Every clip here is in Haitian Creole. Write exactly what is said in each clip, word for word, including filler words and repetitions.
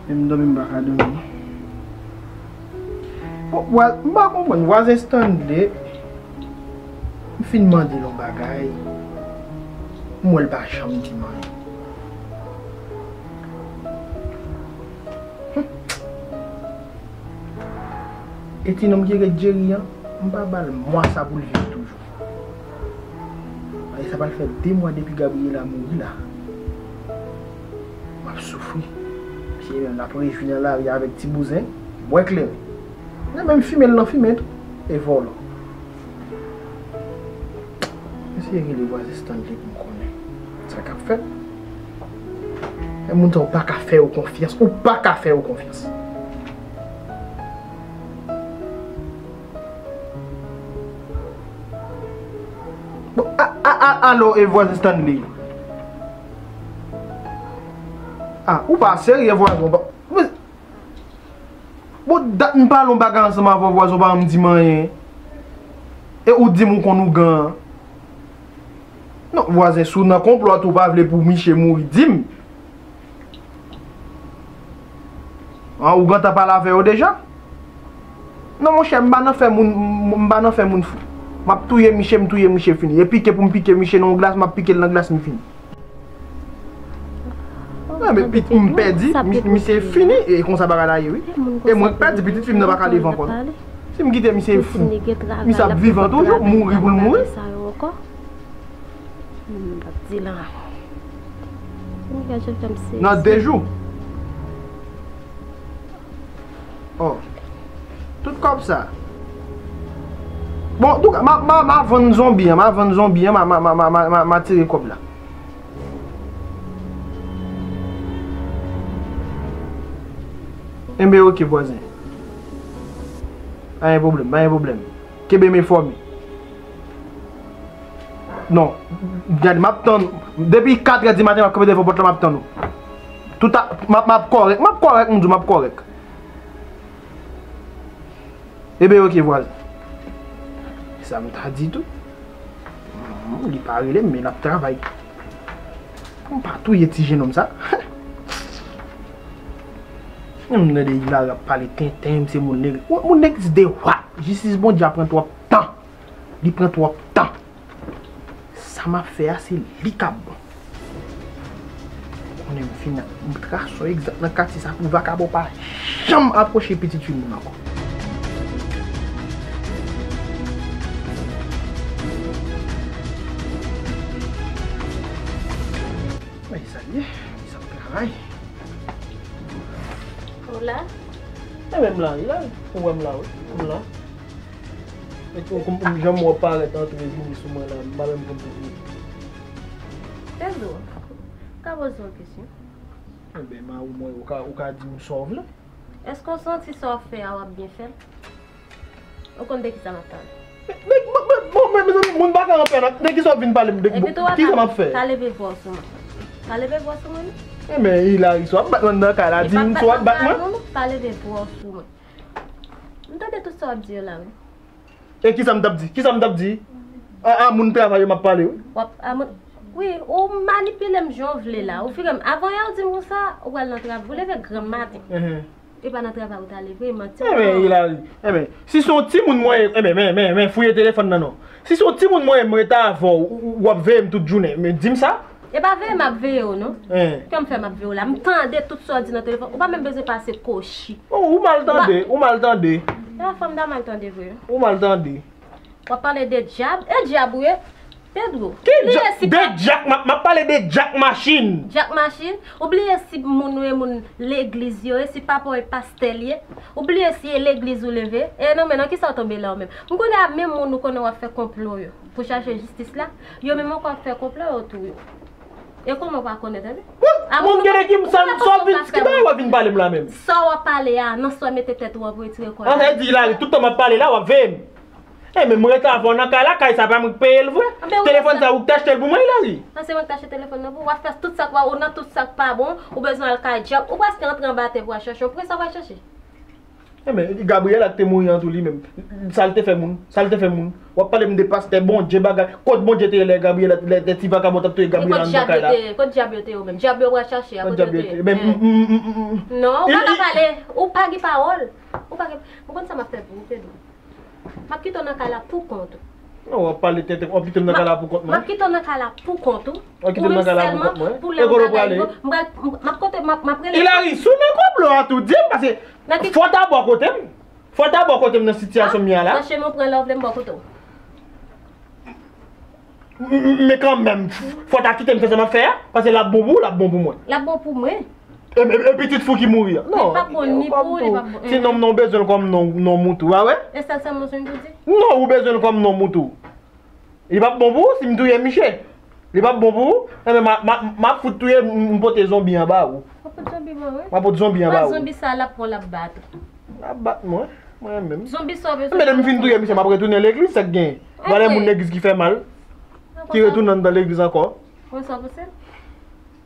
Menm dòmi m pa ka dòmi. Bon, vwa- m pa konprann. Vwazen Stanley, m fin mande l yon bagay, m wè l pa janm di m anyen. Hum. E ti nonm ki rete Jerry an, m pa ba l mwa sa pou l viv toujou. Ay, sa pral fè de mwa depi Gabriela mouri la. M ap soufri. Misye menm l ap rejwi nan lari avèk ti bouzen, bwè kleren. Nan menm fimen l nan fimen tou. E vòlò. Misye rele vwazen Stanley pou m konnen sa k ap fèt. E moun sa ou pa ka fè yo konfyans. Ou pa ka fè yo konfyans. Bon, a, a, a, alo, e vwazen Stanley. A, ou pa serye, vwazen, ou pa, men, bon, dat m pale yon bagay ansanm avè w, vwazen, ou pa janm di m anyen. E ou di m ou konn ougan an. Non, vwazen, si w nan konplo a tou, ou pa vle pou Miche mouri, di m. An, ou gentan pale avè yo deja? Non, monchè, m pa nan fè moun, m, m pa nan fè moun fou. M ap touye Miche, m touye Miche fini. E pike pou m pike Miche nan yon glas, m ap pike l nan glas, m fini. Nan, men, pit-, m pèdi, mi-, misye fini, e konsa bagay la ye, wi. E mwen k pèdi, pitit fi m nan pa ka leve ankò, non. Si m kite misye fou, misye ap vivan toujou, mouri pou l mouri. Hmm, m ap di la. Nan de jou. Oh. Tout kòb sa. Bon, antouka, m a, m a, m a vann zonbi an, m a vann zonbi an, m a, m a, m a tire kòb la. Enben, oke, vwazen. Pa gen pwoblèm, pa gen pwoblèm. Kenbe m enfòme. Non. Gade, m ap tann. Depi katrè di maten, m ap kanpe devan pòt la, m ap tann ou. Tout a, m ap, m ap kòrèk, m ap kòrèk, m di w, m ap kòrèk. Enben, oke, vwazen. Sa m ta di tou. Hmm, li pa rele m, men l ap travay. Pou m pa touye ti jennonm sa. M tande Hilary ap pale tenten, m se moun nèg. Moun nèg is de wa. Jistis Bondye a pran twòp tan. Li pran twòp tan. Sa m ap fè a, se li k ap bon. Konnen m fin trase yon egzanp nan katye sa pou vakabon pa janm apwoche pitit fi moun ankò. Mwen salye, mwen ap travay. Ou la? E menm la, wi la, ou wè m la, wi, m la. E tou, jan m wè w parèt antre vini sou mwen la, m pa menm konn sa pou m di. Pedro, m ka poze w yon kesyon? Enben, ma ou mwen, ou ka, ou ka di m sa w vle. Èske w santi sa w ap fè a, w ap byen fè l? Ou konn de kisa m ap pale? Men, men, men, bon, men, mezanmi, moun pa ka anpè nan, de kisa w ap vin pale m, de kisa m ap fè? Epi tou, pa leve vwa w sou mwen. Pa leve vwa w sou mwen, non. Enben, Hilary, si w ap bat mwen nan kay la, di m si w ap bat mwen. E pa bat mwen, non, non, pa leve vwa w sou mwen. M tande tout sa w ap di yo la, wi. E kisa m t ap di? Kisa m t ap di? A, a, moun travay yo m ap pale, wi. W ap, a, moun, wi, ou manipile m jan w vle la. Ou figure m, avan yè w di m konsa, ou pral nan travay. Ou leve granm maten. Enhen. E pa nan travay ou t ale vre, manti w pran. Enben, Hilary, enben, si se yon timoun mwen ye, enben, men, men, men, fouye telefòn nan non. Si se yon timoun mwen ye, m rete avè w, ou, ou, w ap veye m tout jounen, men di m sa. E pa veye m ap veye w non. Kè m fè m ap veye w la. M tande tout sa w di nan telefòn. Ou pa menm bezwen pase kochi. Oh, ou mal tande, ou mal tande. E pa fanm ta mal tande vre. Ou mal tande. W ap pale de dyab? E dyab ou ye? Pedro, ki dya-, de dyak, m ap, m ap pale de dyak machin. Dyak machin? Ou bliye si moun ou ye, moun legliz yo ye, si papa w e pastè l ye? Ou bliye si e legliz ou leve? E non, men nan kisa w tonbe la ou menm? M konnen a menm moun ou konnen w ap fè konplo yo pou chache jistis la, yo menm ankò ap fè konplo yo tou yo. E kòman w pa konnen, tande? Moun gen ki m sa, sa w vin, ki bagay w ap vin pale m la menm? Sa w ap pale a, nan sa w mete tèt ou an pou retire kò a. An, sa di Hilary, tout tan m ap pale la, w ap veye m. E men mwen rete avè w nan kay la, kay sa pa mwen k peye l vre? Telefòn sa ou k t achte l pou mwen, Hilary? An, se mwen k t achte telefòn nan pou ou. W ap fè tout sa k pa, ou nan tout sa k pa bon, ou bezwen al kay dyab, ou prèske antre anba tè pou al chache yon prens, sa w al chache? Enben, Gabriela ki te mouri an tou li menm. Sa l te fè moun? Sa l te fè moun? W ap pale m de pastè, Bondye, bagay. Kot Bondye te ye lè Gabriela, lè, lè ti vakabon t ap touye Gabriela anndan kay la? Kot dyab yo te ye menm? Dyab yo pral chache a, kote yo te ye? Enben, m, m, m, m, m. Non, ou pa ka pale. Ou pa gen pawòl. Ou pa gen, ou konn sa m ap fè pou ou, Pedro? M ap kite w nan kay la pou kont ou. Non, w ap pale tenten, w ap kite m nan kay la pou kont mwen? M ap kite w nan kay la pou kont ou. W ap kite m nan kay la pou kont mwen? Ou menm sèlman pou lè w pral al, m ap kote, m ap, m ap rele. Hilary, si w nan konplo a tou, di m, paske fò w ta bò kote m. Fò w ta bò kote m nan sitiyasyon m ye a la. Nan chemen w pran la, w vle m bò kote w. M, m, men kanmenm, fò w ta kite m fè sa m ap fè a, paske l ap bon pou ou, l ap bon pou mwen. L ap bon pou mwen. E, e, e pitit fi w ki mouri a? Non, li p ap bon ni pou ou, li p ap bon. Ti non m nan, ou bezwen l kòm non, non moutou, pa vre? E sèl sa m bezwen pou di? Non, ou bezwen l kòm non moutou. Li p ap bon pou ou si m touye miche. Li p ap bon pou ou. Enben, m a, m a, m ap fout touye, m, m pote zonbi anba ou. M ap fout zonbi ban ou. M ap pot zonbi anba ou. Zonbi sa l ap pran, l ap bat ou. L ap bat mwen, mwen menm. Zonbi sa w bezwen. Enben, lè m fin touye miche, m ap retounen legliz, sa k genyen? Valè moun legliz ki fè mal, ki retounen anndan legliz ankò. Mwen sa w panse?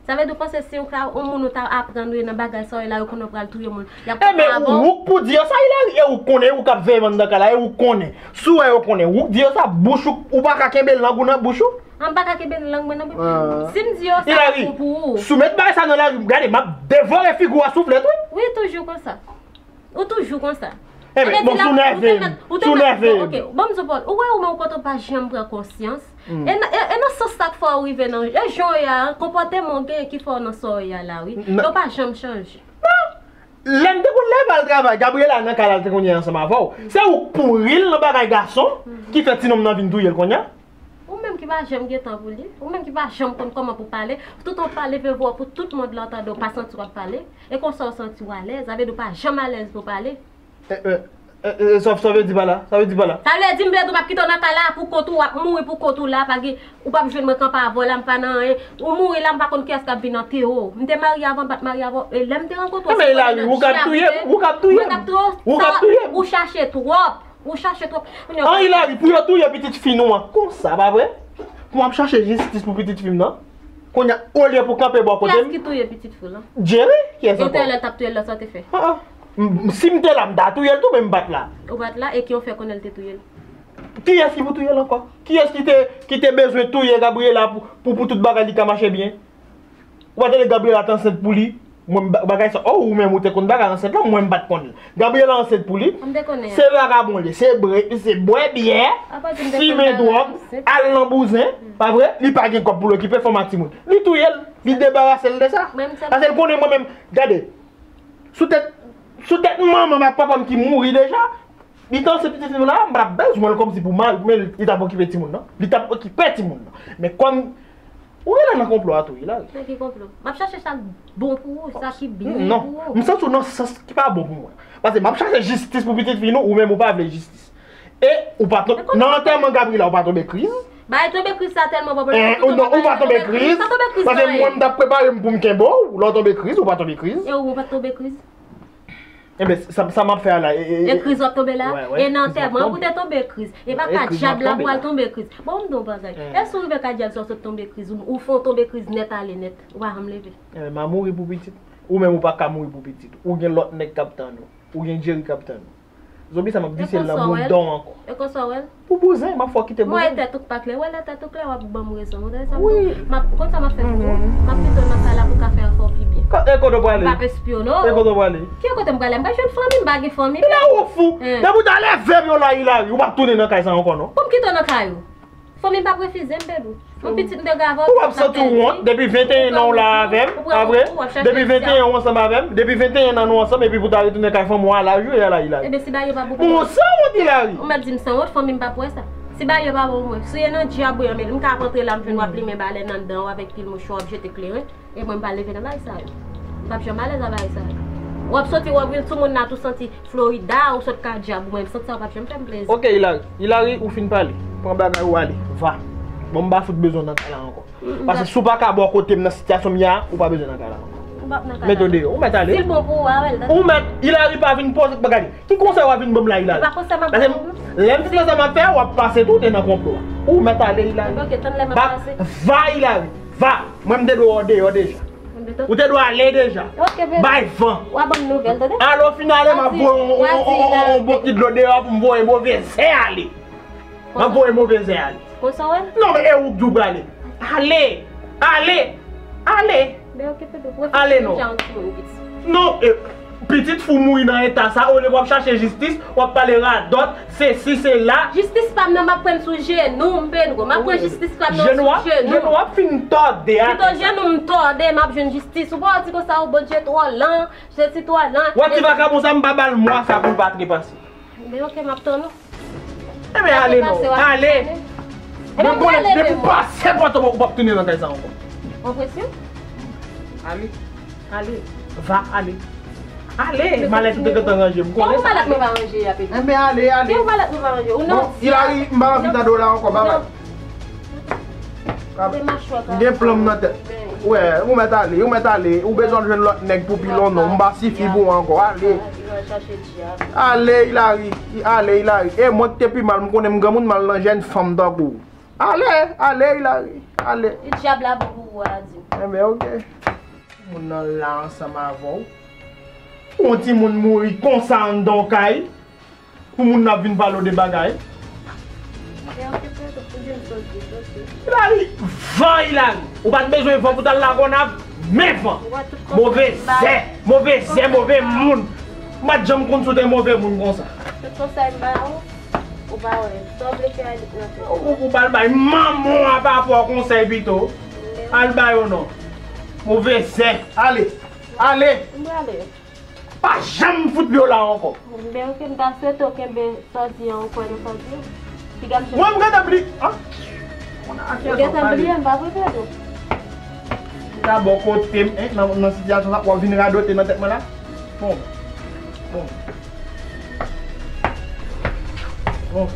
Sa vle di w panse si yon ka, yon moun ou ta aprann ou ye nan bagay sa w ye la, yo konnen w pral touye moun, y ap pran avan w? Enben, ou k pou di yo sa, Hilary, e ou k konnen, ou k ap veye m anndan kay la, e ou k konnen. Si w wè yo konnen, ou k di yo sa, bouch ou, ou pa ka kenbe lang ou nan bouch ou? An, m pa ka kenbe lang mwen nan bouch. Si m di yo sa, Hilary, pou ou. Si w met bagay sa nan lari, gade, m ap devore figi w a souflèt, wi. Wi, toujou konsa. Ou toujou konsa. Enben, bon, si w nève m, si w nève m. Ok, bon, m di w, ou wè ou menm kote w pa janm pran konsyans. E nan, e, e nan sans sa k fè w rive nan, e jan w ye a, konpòteman w genyen ki fè w nan sa w ye a la, wi. E w pa janm chanje. Lè m te konn leve al travay, Gabriela nan kay la, l te konn ye ansanm avè w. Se ou k pouri l nan bagay gason ki fè ti nonm nan vin touye l kounye a. Ou menm ki pa janm gen tan pou li, ou menm ki pa janm konn kòman pou pale, toutan w pale, vle vwa pou tout mond lan tande w, pa santi w ap pale, e konsa w santi w alèz, sa vle di w pa janm alèz pou pale. E, e, e, e, sa, sa vle di pa la, sa vle di pa la. Sa vle di m vle di w m ap kite w nan kay la pou kont ou, w ap mouri pou kont ou la, pa gen, ou p ap jwenn mwen kanpe avè w la, m pa nan anyen, ou mouri la, m pa konn kiyès k ap vin antere w. M te marye avan, m pa t marye avè w, e lè m te rankontre w, se konnen nan dyab ou te, mwen k ap touye w, ou chache twòp. Ou chache twòp. Kounye a, an Hilary, pou yo touye pitit fi nou an konsa, pa vre? Pou m ap chache jistis pou pitit fi m nan. Kounye a, olye pou kanpe bò kote m. Kiyès ki touye pitit fi w lan? Jerry, kiyès ankò? E w te lè l t ap touye l la, sa w te fè? Ah, ah. M, m, si m te la, m ta touye l tou, men m pa t la. Ou pa t la, e ki w fè konnen l te touye l? Kiyès ki pou touye l ankò? Kiyès ki te, ki te bezwen touye Gabriela pou, pou, pou tout bagay li ka mache byen? Ou pa tande Gabriela t ansent pou li? Mwen, ba-, bagay sa, oh, ou menm ou te konn bagay ansent lan, mwen m pa t konnen. Gabriela ansent pou li. Se vakabon li, se bre-, se bwè byè, fimen dwòg, al nan bouzen, pa vre? Li pa gen kòb pou l okipe fanm ak timoun. Li touye l, li debarase l de sa. Paske l konnen mwen menm, gade, sou tèt, sou tèt manman m ak papa m ki mouri deja, li te ansent pitit fi m la, m pa t ap bezwen l kòmsi pou mari, men li t ap okipe timoun nan. Li t ap okipe timoun nan. Men kòm ou genlè nan konplo a tou, Hilary. Nan ki konplo? M ap chache sa k bon pou ou, sa ki byen pou ou. Non, m santi w nan sans ki pa bon pou mwen. Paske m ap chache jistis pou pitit fi nou, ou menm ou pa vle jistis. E ou pa tonbe, nan antèman Gabriela, ou pa tonbe kriz. Bagay tonbe kriz sa tèlman bon, non, ou pa tonbe kriz. Paske mwen m t ap prepare m pou m kenbe w, lè w tonbe kriz, ou pa tonbe kriz. E ou pa tonbe kriz? Enben, sa, sa m ap fè a la, e, e, e kriz w ap tonbe la? E nan antèman pou te tonbe kriz. E pa ka dyab la pou al tonbe kriz. Bon, m di w bagay. Èske w rive ka dyab sa w sot tonbe kriz, ou, ou fè w tonbe kriz nèt ale nèt, ou pa janm leve? Enben, m a mouri pou pitit. Ou menm ou pa ka mouri pou pitit. Ou gen lòt nèg k ap tann ou. Ou gen Jerry k ap tann ou. Zonbi sa m ap visye l nan bouda w ankò. E konsa w wè l? Pou bouzen, m ap fè w kite bouzen. Mwen wè tèt ou k pa klè, wè lè tèt ou klè, w ap ban m rezon. Ou tande sa m di w? M ap, konn sa m ap fè pou ou? M ap kite w nan kay la pou w ka fè afè w pi byen. E kote w prale? M p ap espyone w. E kote w prale? Ki kote m prale? M pa jwenn fanmi, m pa gen fanmi. E la ou fou. Depi w ta leve pye w la, Hilary, ou p ap tounen nan kay sa ankò non. Pou m kite w nan kay ou? Fanmi m p ap refize m, Pedro. Yon pitit m te gen avè w, ou p ap santi w wont depi venteyen an w la avè m, pa vre? Depi venteyen an w ansanm avè m, depi venteyen an nou ansanm, epi pou w ta retounen kay fanmi w a laj ou ye a la, Hilary. Ebyen, si bagay yo pa bon pou mwen. Ou sanwont, Hilary. Ou mèt di m sanwont, fanmi m p ap wè sa. Si bagay yo pa bon pou mwen, si w ye nan dyab ou ye, men m ka ap antre la, m jwenn w ap limen balèn anndan w avèk pil mouchwa, w ap jete kleren. E mwen, m pa leve nan bagay sa yo. M p ap janm alèz nan bagay sa yo. W ap soti, w ap vin sou moun nan tou santi Florida, ou sot ka dyab, ou menm santi sa, w p ap janm fè m plezi. Ok, Hilary. Hilary, ou fin pale. Pran bagay ou ale. Va. Bon, m pa fout bezwen w nan kay la ankò. Paske si w pa ka bò kote m nan sitiyasyon m ye a, ou pa bezwen nan kay la ankò. M p ap nan kay la. Mete w deyò. Ou mèt ale. Si l bon pou ou, a wè l, tande. Ou mèt, Hilary pa vin poze, gade. Ki konsèy w ap vin ban m la, Hilary? E pa konsèy m ap ban ou. Paske lè m fin fè sa m ap fè a, w ap pase tou, w te nan konplo a. Ou mèt ale, Hilary. Ebyen, ok, tann lè m ap pase. Va, Hilary. Va. Mwen, m te dwe wè w deyò deja. Mwen te Ou te dwe ale deja. Ok, bebe. Bay van. W a ban m nouvèl, tande? Ale, w fin ale, m ap voye yon, yon, yon, yon, yon bokit dlo deyò pou m voye move zè ale. M ap voye move zè ale. Konsa w wè? Non, men e ou k di w prale. Ale! Ale! Ale! Ben, ok, bebe. Ale non. Non, e, pitit fou mouri nan eta sa, olye w ap chache jistis, w ap pale radòt, sesi, sela. Jistis pa m nan, m ap pran l sou jenou m, Pedro. M ap pran jistis pa m nan sou jenou. Jenou w ap fin tòde a. Pito jenou m tòde, m ap jwenn jistis. Ou pa wè di konsa, o Bondye twò lan, Jezi twò lan. W ap di vakabon sa, m pa ba l mwa sa pou l pa trepase. Ben, ok, m ap tann ou. Enben, ale non, ale. Mwen konnen depi w pase pòt ou p ap tounen nan kay sa ankò. Ou presyon? Ale, ale, va ale. Ale, malèt ou te gentan ranje, m konnen sa. Malèt mwen pa ranje a, Pedro. Enben, ale, ale. Malèt mwen pa ranje. Ou nan Hilary, m pa anvi tande w la ankò, babay. M gen plan m nan tèt. Wè, ou mèt ale, ou mèt ale. Ou bezwen jwenn lòt nèg pou pilon non. M pa sifi pou ou ankò. Ale. Ale, Hilary. Ale, Hilary. E mwen ki te pi mal, m konnen m granmoun mal nan jèn fanm tankou w. Ale, ale, Hilary. Ale. Ti dyab la bon pou ou a di. Enben, ok. Moun nan la ansanm avè w. Pou yon timoun mouri konsa anndan w kay. Pou moun nan ap vin pale w de bagay. Hilary, van Hilary. Ou pa t bezwen van pou t al Lagonav, men van. Move zè, move zè, move moun. M pa t janm konn si w te move moun konsa. Tout konsèy m ba ou, ou pa wè. Sa w vle fè a, li pou w fè. Ou, ou pa al bay manman w a pa fè w konsèy pito. Al bay yo non. Move zè. Ale, ale. M prale. Pa janm fout pye w la ankò. Ben, ok, m ta swete w kenbe sa w di an, ou kwè nan sa w di an. Piga m. Mwen, m gentan bliye. An? Ou gentan bliye, m pa vre, Pedro. Piga bò kote m, en, nan, nan sitiyasyon sa, w ap vin radote nan tèt mwen la. Bon. Bon. Bon.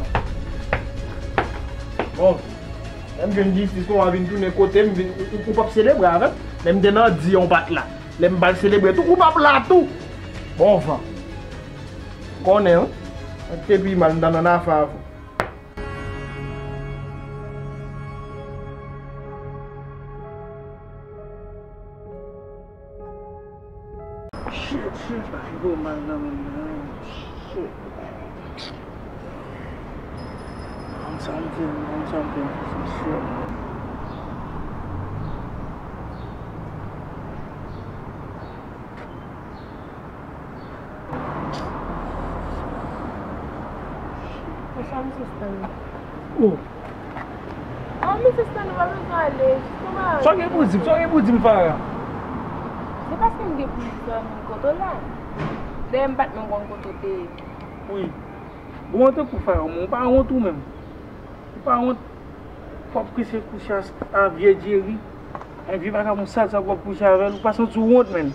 Bon. Lè m jwenn jistis, w a vin tounen kote m, vin, ou, ou, ou p ap selebre avè m. Lè m te nan di an, w pa t la. Lè m pral selebre tou, ou p ap la tou. Bon van. Konnen, wi. Mwen te pi mal, m ta nan afè avè w. Shit, shit, pa fè mal nan men m nan. Shit. An sa m fè, an sa m fè, shit. Konsa misye Stanley. Oh. Oh, misye Stanley, pa bezwen ale. Jis konba. Sa w gen pou di m? Sa w gen pou di m, Farah? Se paske m gen pou di sa menm kote w la. Dayè m pa t menm konn kote w te ye. Wi. Bon, an tankou Farah, ou pa wont ou menm? Ou pa wont? W ap kouche, kouche a, a vye Jerry. Yon vye vakabon sal sa w ap kouche avè l. Ou pa santi w wont, menn?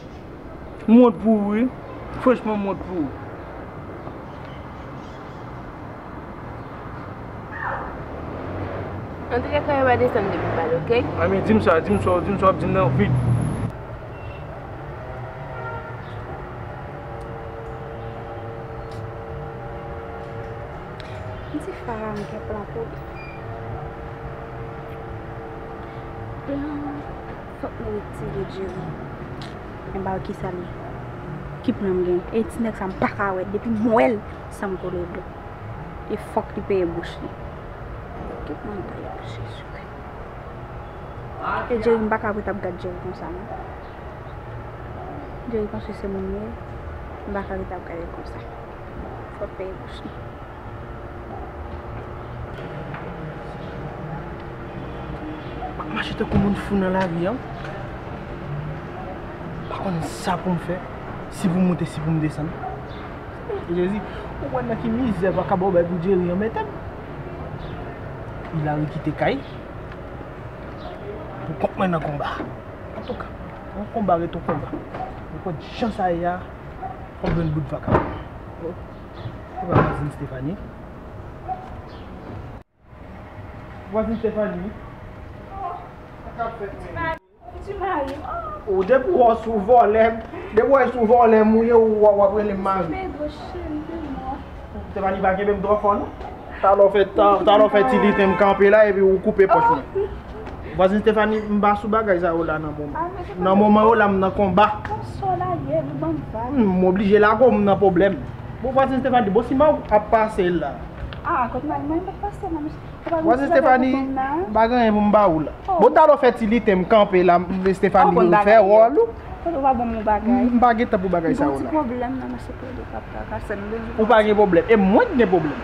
M wont pou ou, wi. Franchman, m wont pou ou. Antre kay la, pa desann depi pale, ok? Anben, di m sa, di m sa, di m sa w ap di m nan vit. M di Farah m gen plan pou li. Plan, fòk nou retire Jerry. Men ba w kisa l ye. Ki plan m gen? E ti nèg sa m pa ka wè l. Depi m wè l, san m koule dlo. E fòk li peye bouch li. Ki plan m ta ye pou Jezikri? E Jerry, m pa ka ret ap gad Jerry konsa, non. Jerry panse se moun li ye. M pa ka ret ap gade l konsa. Fòk peye bouch li. M ap mache tankou moun fou nan lari an. M pa konn sa pou m fè. Si pou m monte, si pou m desann. Jezi, ou wè nan ki mizè vakabon bay pou Jerry an mete m. Hilary kite kay. Pou kont mwen nan konba. Antouka, yon konba ret yon konba. Nenpòt jan sa ye a, fò m jwenn bout vakabon. Oh, se pa vwazin Stephanie? Vwazin Stephanie, wi. Sa k ap fèt, men? Ti mari. Ou depi w wè sou vòlè, depi w wè sou vòlè m ou ye, ou w ap rele m mari. Pedro, cheri, Pedro. Stephanie pa kenbe m twò fò, non. Talè w fè, ta-, talè w fè ti liten m kanpe la, epi ou koupe pòch mwen. Vwazin Stephanie, m pa sou bagay sa yo la nan moman. Ah, men se pa... Nan moman yo la, m nan konba. Bon, sa w lage, nou ban m vag. M oblije lage w, m nan pwoblèm. Bon, vwazin Stephanie, bon, si m ap pase la. Ah, kot mwen, mwen pa pase la, mesye. Vwazin Stephanie, m pa gen anyen pou m ba ou la. Oh. Bon, talè w fè ti liten, m kanpe la, m, Stephanie, ou fè wòl ou. Kote w pa ban m yon bagay? M pa gen tan pou bagay sa yo la. Gon ti pwoblèm nan, mesye Pedro, k ap trakase m, bezwen... Ou pa gen pwoblèm. E mwen ki gen pwoblèm.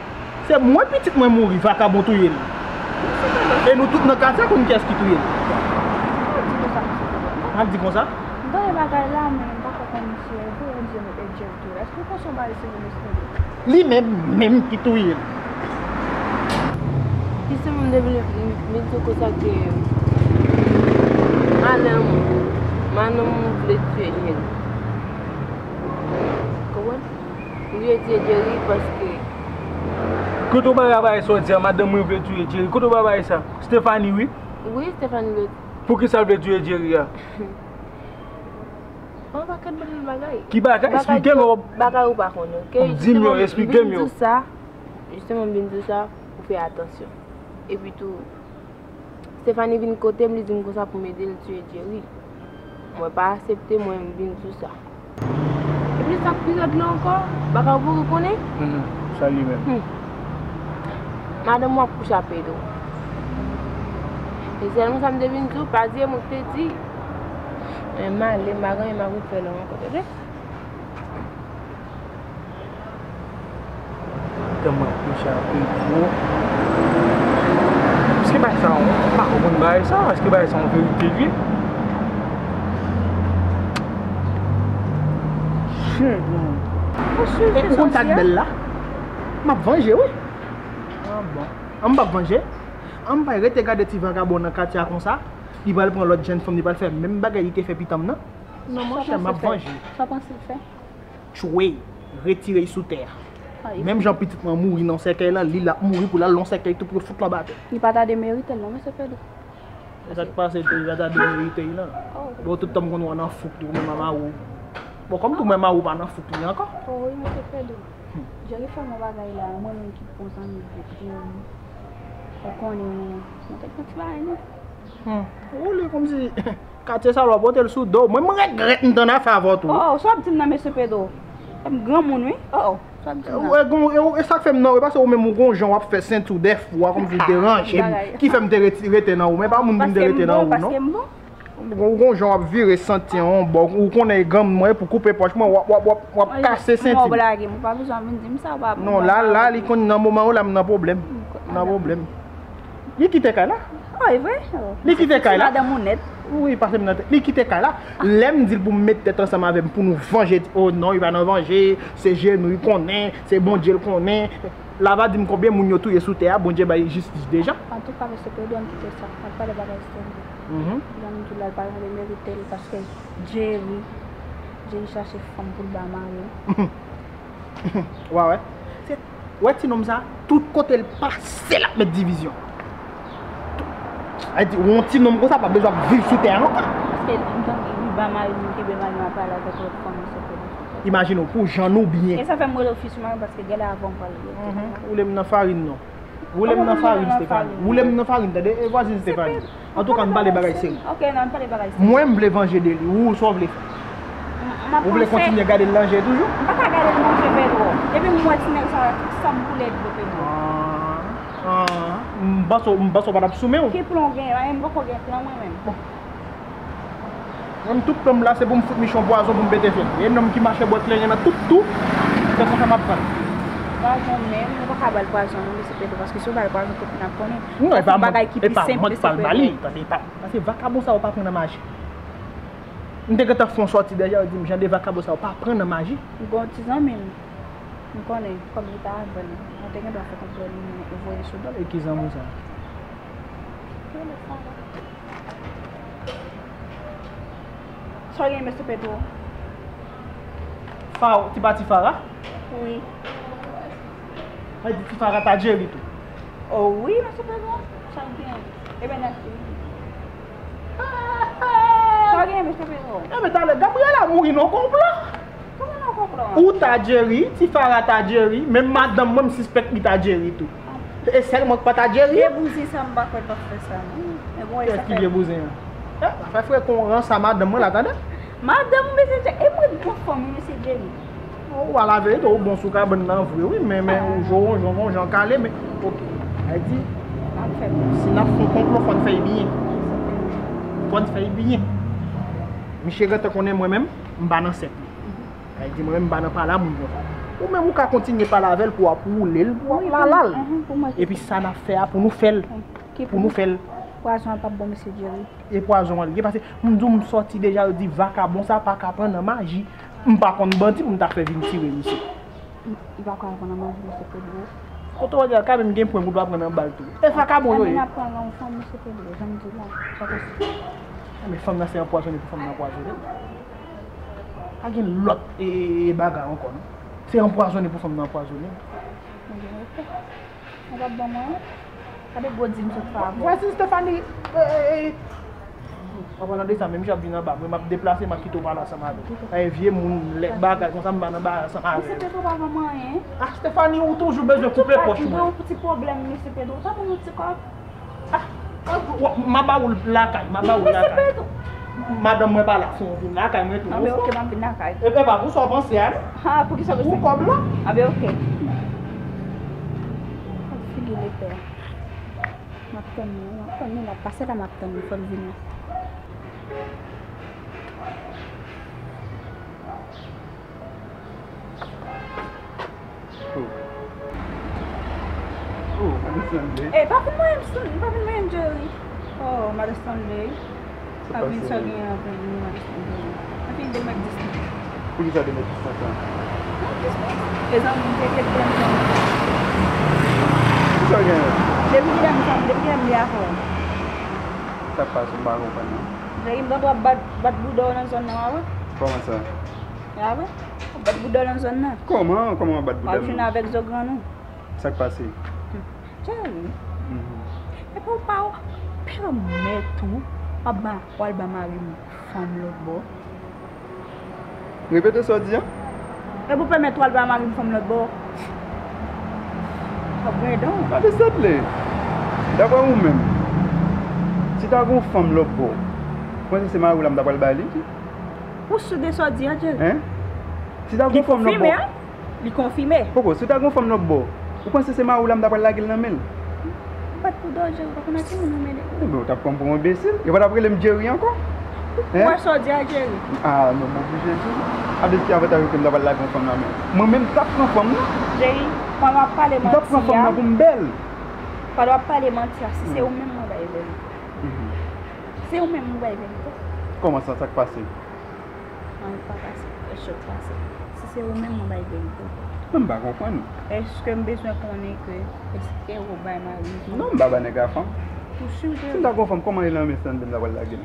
Se mwen pitit mwen mouri, vakabon touye l. E nou tout nan katye a konn kiyès ki touye l. Pa di konsa, mesye Pedro. Pa di konsa? M tande bagay la, men m poko konn si e vre, yo di yo mete djèl touye l. Èske w panse yon bagay serye, mesye Pedro? Li menm, menm ki touye l. Jisteman, m te vle, m, m di w konsa ke madanm, madanm vle tiye Jerry. Konprann? Li vle tiye Jerry paske... Kote w bay bagay sa w di a, madanm mwen vle tiye Jerry? Kote w bay bagay sa? Stephanie, wi. Wi, Stephanie vle. Poukisa l vle tiye Jerry a? Yon pakèt bann bagay. Ki bagay? Esplike m. Bagay ou pa konnen, oke? Di m yo, esplike m yo. Jisteman, m vin di w sa, jisteman, m vin di w sa pou fè atansyon. Epi tou, Stephanie vin kote m, li di m konsa pou m ede l tiye Jerry. Mwen pa aksepte, mwen, m vin di w sa. Epi sa k pi rèd la ankò, bagay ou poko konnen? Mhm, sa li menm. Hmm. Madanm w ap kouche ak Pedro. E sèlman sa m te vin di w, pa di e mwen ki te di. Men m ale, m pa gen anyen m ap fè la ankò, tande? Madanm w ap kouche ak Pedro. Èske bagay sa, ou pa konprann bagay sa? Èske bagay sa yon verite li ye? Shit, man. Mesye, e ou konn sa k bèl la? M ap vanje, wi. Ah bon. An m p ap vanje. An m pa rete gade ti vagabon nan katye a konsa. Li pral pran lòt jèn fanm, li pral fè menm bagay li te fè pitit m nan. Non, monchè, m ap vanje. Sa w panse l fè? Tchwe, retire l sou tè a. Menm jan pitit mwen mouri nan sèkèy lan, li l ap mouri pou l al nan sèkèy tou pou yo fout l anba tè. Li pa ta demerite l non, mesye Pedro. E sa k pase tou, li pa ta demerite l non. Oh. Bon, tout tan m konn wè w nan fouk tou, ou menm a mari w. Bon, kòm tou mwen mari w pa nan fouk li ankò. Oh, wi, mesye Pedro. Jerry fè m yon bagay la, mwen menm ki bon zanmi l depi, ou konnen, mwen te pran ti bagay non. Hmm. Ou li kòmsi katye sa l w ap pote l sou do w. Mwen, m regrèt m tann afè avè w tou. Oh, sa w ap di m nan, mesye Pedro? M granmoun, wi. Oh, oh, sa w ap di m nan? E, e, e, e sa k fè m nan, e paske ou menm ou gon jan w ap fè senti w dèfwa, kòmsi w deranje m, ki fè m te reti-, rete nan ou. Men pa moun pou m te rete nan ou, non. Paske m bon, paske m bon. Ou gon jan w ap vire senti an yon bò, ou konnen e granmoun mwen ye, pou koupe pòch mwen, w ap, w ap, w ap, w ap kase senti m. Mwen w blage m, ou pa bezwen vin di m sa, ou pa... Non, la, la, li konn nan moman yo la, m nan pwoblèm. M nan pwoblèm. Li kite kay la. Oh, e vre? Oh. Li kite kay la. Madanm ou nèt. Wi, pase m nan tèt. Li kite kay la. Lè m di l pou m met tèt ansanm avè m, pou nou vanje, oh non, li pa nan vanje, se jenou, li konnen, se Bondye l konnen. Lava di m konbyen moun yo touye sou tè a, Bondye bay jistis deja. Antouka, mesye Pedro, ann kite sa. Ann pale bagay serye. Mhm. Jan m di w la, l pa janm demerite l, paske Jerry, Jerry chache fanm pou l ba mari l. Wa wè? Se, wè ti nonm sa, tout kote l pase, l ap met divizyon. Sa vle di, yon ti nonm konsa pa bezwen ap viv sou tè a ankò. Paske m tande li ba mari l, li kenbe mari l ap pale avèk lòt fanm, mesye Pedro. Imajine w, pou jan nou byen. E sa fè m rele w fi sou mari m, paske genlè avan m pral rele w. Mhm. Woule m nan farin non. Woule m nan farin, Stephanie. Woule m nan farin, tande? E vwazin Stephanie. Antouka, ann pale bagay serye. Ok, non, ann pale bagay serye. Mwen, m vle vanje de li. Ou, sa w vle fè? Ou vle kontinye gade l nan je toujou? M pa ka gade l nan je, Pedro. Depi m wè ti nèg sa, san m boule dlo, Pedro. Ah, ah. M panse, m panse w pa t ap sou men w. Ki plon w genyen? M poko gen plon, mwen menm. Bon. Mwen, tout tan m la, se pou m fout Michon pwazon pou m pete fè l. E nonm ki mache bwè kleren nan tout tou, se konsa m ap pran l. Pwazon menm, ou pa ka ba l pwazon non, mesye Pedro, paske si w ba l pwazon, tout moun ap konnen. Non, e pa mwen, e pa mwen ki pral ba li, tande, e pa, paske vakabon sa yo pa pran nan maji. M te gentan fè yon sòti deja, yo di m, jan de vakabon sa yo pa pran nan maji. M gen yon ti zanmi m, m konnen, kòm li pa avè l, mwen te gen dwa fè kontrè li, men ou voye sou do l. E ki zanmi w sa? Rele sa la. Sa w gen, mesye Pedro? Fa-, ti pa ti Fara? Wi. Sa vle di ti Fara ta Jerry tou? Oh wi, mesye Pedro. Sa l gen? Ebyen, nèg li. Sa w gen, mesye Pedro? Ebyen, talè, Gabriela mouri nan konplo. Kòman nan konplo a? Ou ta Jerry, ti Fara ta Jerry, menm madanm mwen, m sispèk li ta Jerry tou. E sèl mwen k pa ta Jerry? Debouze sa, m pa kwè l t ap fè sa, non. Kiyès ki vye bouzen an? Eh, sa fè frekon ranse a madanm mwen la, tande? Madanm ou, mesye Jerry. E mwen bon fanm, wi, mesye Jerry. Ou a laverite, ou bon sou kabann nan vre, wi, men, men ou jwe yon jan, yon jan kale, men, ok. Sa di, si n ap fè yon konplo, fò n fè l byen. Fò n fè l byen. Misye gentan konnen mwen menm, m pa nan sèk li. Sa di, mwen menm, m pa nan pale a moun konsa. Ou menm, ou ka kontinye pale avè l pou w ap woule l, pou w ap lala l. Epi sa n ap fè a, pou nou fè l. Pou nou fè l. Pwazon an p ap bon, mesye Jerry. E pwazon an li ye, paske m di w m sòti deja, yo di vakabon sa pa ka pran nan maji. M pa konn bandi pou m ta fè vin tire misye. Li pa ka pran nan maji, mesye Pedro. Kote w di a, kanmenm gen pwen pou w ta pran nan bal tou. E vakabon yo ye. Ann ap pran nan yon fanm, mesye Pedro, jan m di la, pa posib. Men fanm nan se anpwazonnen pou fanm nan anpwazonnen. Pa gen lòt, e, e, e bagay ankò, non. Se anpwazonnen pou fanm nan anpwazonnen. Mwen gen respè. Ou p ap ban mwen, non? Gade gwo di m sot fè avè w. Vwazin Stephanie, e, e, e. An palan de sa, menm jan ap vin anba mwen, m ap deplase, m ap kite w pale ansanm avè l. Ay, vye moun, lè bagay konsa, m pa nan bagay ansanm avè l. Mesye Pedro pa ban mwen anyen. Ah, Stephanie, ou toujou bezwen koupe pòch mwen. Ou ti pwoblèm, mesye Pedro. Ou ta ban m yon ti kòb? Ah, w ap, m a ba ou l lakay, m a ba ou l lakay. Mesye Pedro. Madanm mwen pa la, fò w vin lakay mwen tou. Anben, ok, m ap vin lakay. E, e pa pou sa w panse a, non. Ha, pou ki sa w panse? Pou kòb la. Anben, ok. Figi lepè. M ap tann li, m ap tann li, l ap pase la, m ap tann li, fò l vini. Oh. Oh, Madan Stanley. Eh, pa vin mwen, m pa vin mwen, Jerry. Oh, Madan Stanley. Pa vin sa gen an vin, Madan Stanley. Anfen, de mèt dis. Poukisa de mèt dis konsa? Mèt dis, mezanmi, m te ret pran tan. Kisa w gen? Depi kilè m, depi kilè m li avè w? Sa k pase, m pa konprann, non. Jerry, m tande w ap bat, bat bouda w nan zòn nan, w a wè? Kòman sa? W a wè? W ap bat bouda w nan zòn nan. Kòman? Kòman w ap bat bouda m? W ap jwenn avèk zo grann ou. Sa k pase? Hmm. Jerry. Mhm. Epi w pa pèmèt ou w ap ba, w al ba mari m fanm lòt bò. Repete sa w di a. Epi w pèmèt w al ba mari m fanm lòt bò. W ap gen dan w. Madan Stanley, daprè ou menm, si ta gen yon fanm lòt bò, ou panse se mari w la m ta pral ba li? Ou si de sa w di a, Jerry? Hein? Si ta gen yon fanm lòt bò. Li konfime, hein? Li konfime. Poko, si w ta gen yon fanm lòt bò, ou panse se mari w la m ta pral lage l nan men l? Ou pa t pou danje, ou pa konn a ki moun ou mele. Ebyen, ou t ap pran m pou yon enbesil. Yo pa t ap rele m Jerry ankò? Hein? Ou wè sa w di a, Jerry? Ah, non, m oblije di w. A, de ki avantaj ou ke m ta pral lage yon fanm nan men w? Mwen menm, m t ap pran fanm nan. Jerry, pandan w ap pale manti a. M t ap pran fanm nan pou m bèl. Pandan w ap pale manti a, si se ou menm mwen bay verite. Mhm. Se ou menm mwen bay verite. Kòman sa, sa k pase? Anyen pa pase, èske w pase? Si se ou menm mwen bay verite. Mwen m pa konprann. Èske m bezwen konnen ke èske ou bay mari m fanm? Non, m pa ba nèg la fanm. Ou si w te... Si m ta gon fanm, kòman li nan men Stanley m ta pral lage l?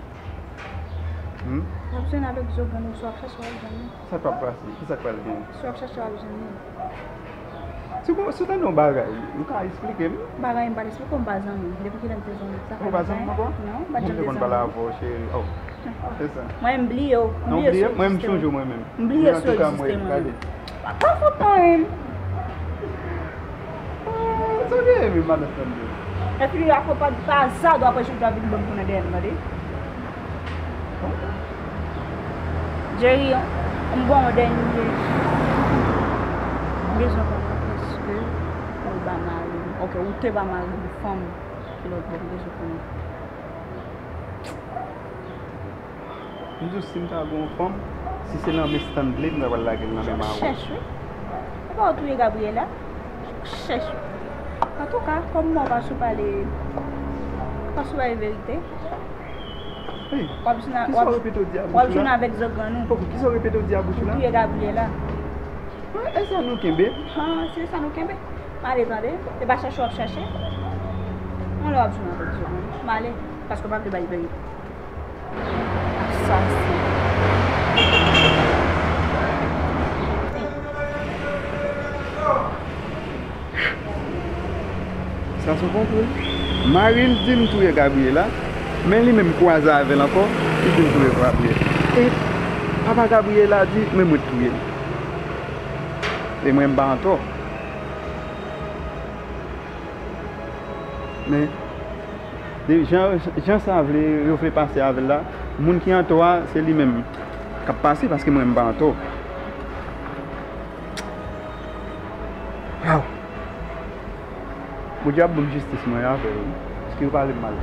Hmm? W ap jwenn avèk zo grann ou, si w ap chache w ap jwenn li. Sa k ap pase? Kisa k pral genyen? Si w ap chache w ap jwenn li. Si w, si w tande yon bagay, ou ka eksplike m? Bagay m pa t eksplike w, m pa zanmi w. Depi kilè m te zanmi w? Ou pa zanmi m ankò? Non, m pa t janm te zanmi w. Mwen te konn pale avè w, cheri. Oh, se sa. Mwen, m bliye w. M bliye w sou egziste mwen. Mwen, m sonje w mwen menm. M bliye w sou egziste mwen. Pa, pa fout anyen. Ah, sa w gen, madan Stanley? Epi, afè pa, pa aza, dwa pran chita vin ban m konnen dèyè m, tande. Jerry, m ba w yon dènye. M bezwen konnen èske ou ba mari m, ok, ou te ba mari m fanm ki lòt bò, m bezwen konnen. M di w, si m ta gen yon fanm, si se nan men Stanley, m ta pral lage l nan men mari w. Chèch, wi. E pa w touye Gabriela? Chèch, wi. Antouka, kòm mwen pa sou pale, pa sou pale verite. Hey, w ap jwenn a, kisa w repete w di a bouch ou la? W ap jwenn avèk zo grann ou. Ok, kisa w repete w di a bouch ou la? Ou touye Gabriela. Ah, e sa nou kenbe? Ah, se sa nou kenbe. M ale tande. Se pa chèche w ap chèche. Yon lè w ap jwenn avèk zo grann ou. M ale, paske w pa vle bay verite. Asasen. Sa se konplo. Mari l di m touye Gabriela, men li menm kwaze avè l ankò, li di m touye Gabriela. E papa Gabriela di, men mwen t touye l. E mwen m pa antò. Men, Jan, jan sa vle, yo vle pase avè l la, moun ki antò a, se li menm k ap pase, paske mwen, m pa antò. Waw! Bondye ap ban m jistis mwen avè yo, paske yo pale m mal.